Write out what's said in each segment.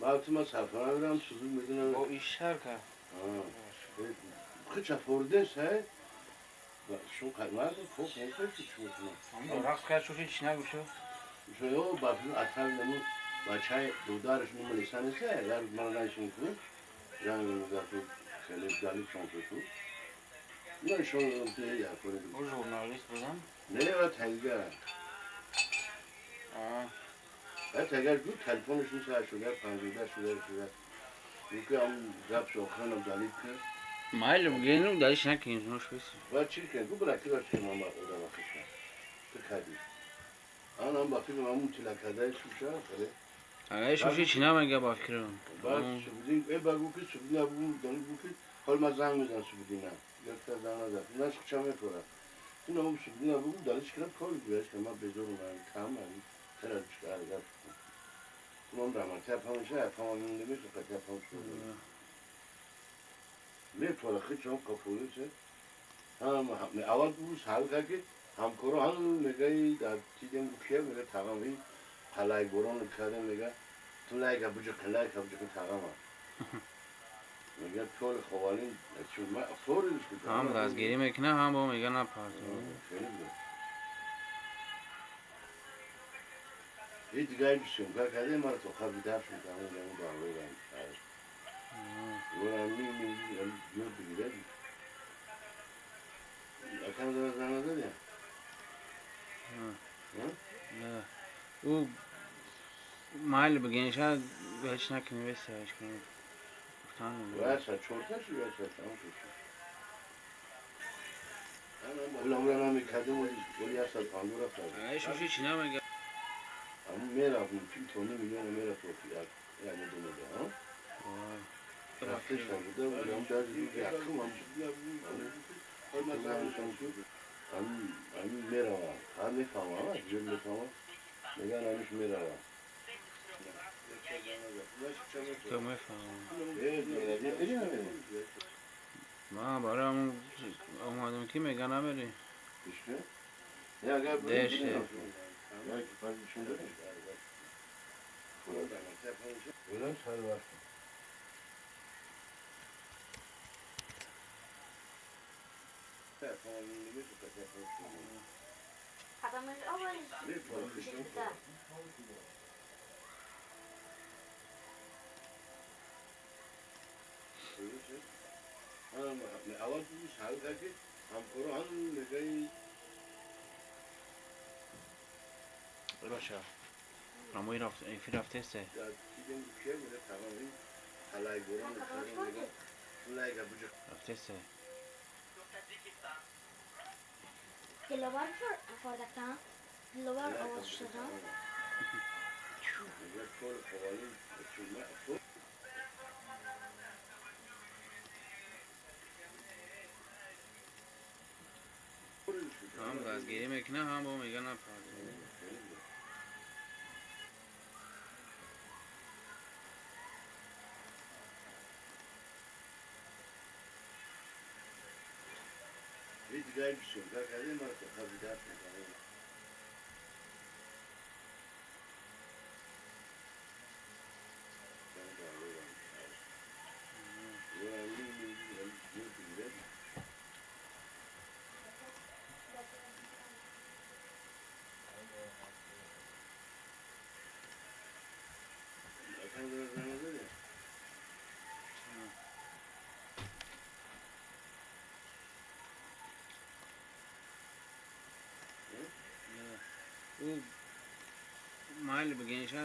бачаҳо ман сафар надорам, сузу медонам. Бо иш шар кард. Хича фордес ҳай шум қаймаз фоқ мекунад, чӣ мекунад? Рақс кард, шуши чӣ нагӯшо? Шоё ба асал наму бачаи додараш нумалиса неса, яр мара наишон ку ранг мегӯяд, хеле далибшон ку нишон якоре. Ӯ журналист будам? Не, ва тайга. Ва тайга гу телефонаш неса шуда, панҷода шуда шуда. Гу ам гап охранам далиб ки. Майли, гену далиш накунем, шумо шуис. Ва чӣ ки гу браки ва чӣ мама одам хиша. Ту кади. Анам ба фикрам ҳамун тилакадаи шуша хеле. Ай, шуши чӣ намега ба фикрам. Баъд субудин э ба гу ки субудин гу донӣ гу ки ҳол ма занг мезанам субудина. Якта занг назад. Наш хуча мефора. Ин ҳам субудина бугу далиш кардам кор гӯяш ки ман безорум кам хеле чикар гап. Ман рамати апамша апам немеша қати апам шуд. Мефора хичам қафоюсе. Ҳам аввал бу сал кард ки ҳамкоро ҳам мегаи дар тидем гу кия мега тағам и қалай борон кардем мега ту лайка буҷиқи лайка буҷиқи тағама. Мега толи ховалин форидиш ки Ҳам дастгирӣ мекунад, ҳам бо мега напарто. Хеле буд. И дигар съёмка кардем, мара то қабли даф шуд, ҳамон ҳамон даврам. Горам ми ми ёд бигирад. Акам зара занг назадя? Не. Ӯ майли бигенша ҳеч накунӣ веса ҳеч кунӣ. Гуфтан. Васа чорта шуд, васа тамом шуд. Уламра намекардем, оли 150 рафта. Ай, шуши чӣ намега? Ҳамун мерафт, мумкин то ним миллион мерафт, як як медонада, ҳа? Рафтешам буда, ам даже якум ам ам мерава, ҳар мефаҳмам, ҷо мефаҳмам, меган ҳамиш мерава. То мефаҳмам. Э, намерӣ? Ман барои ҳамун омадам ки мега намерӣ. Ишке? Не, агар Деше. Ulan сар вақт. Adamın always да. Аввал сал кард ки ҳамкоро ҳам мегаи Баша. Рамои рафт эфир рафтесте. Дар тидем кия мега тағам и қалай борон кардем мега лайка буҷиқ. Рафтесте. Диловар фордактан. Диловар овоз шудан. Мега толи ховалин Ҳам дастгирӣ мекунад, ҳам бо мега напарто. И дигар съёмка кардем, мара то қабли даф шуд. Ӯ майли бигенша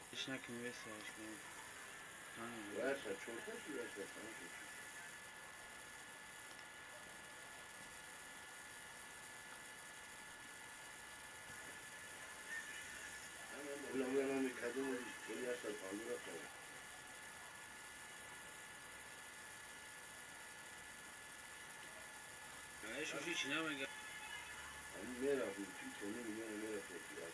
ҳеч накунӣ веса ҳеч кунӣ. Васа чорта шуд, васа тамом шуд. Уламра намекардем, оли 150 рафта. Ай, шуши чӣ намега? Ҳамун мерафт, мумкин то ним миллион мерафт, як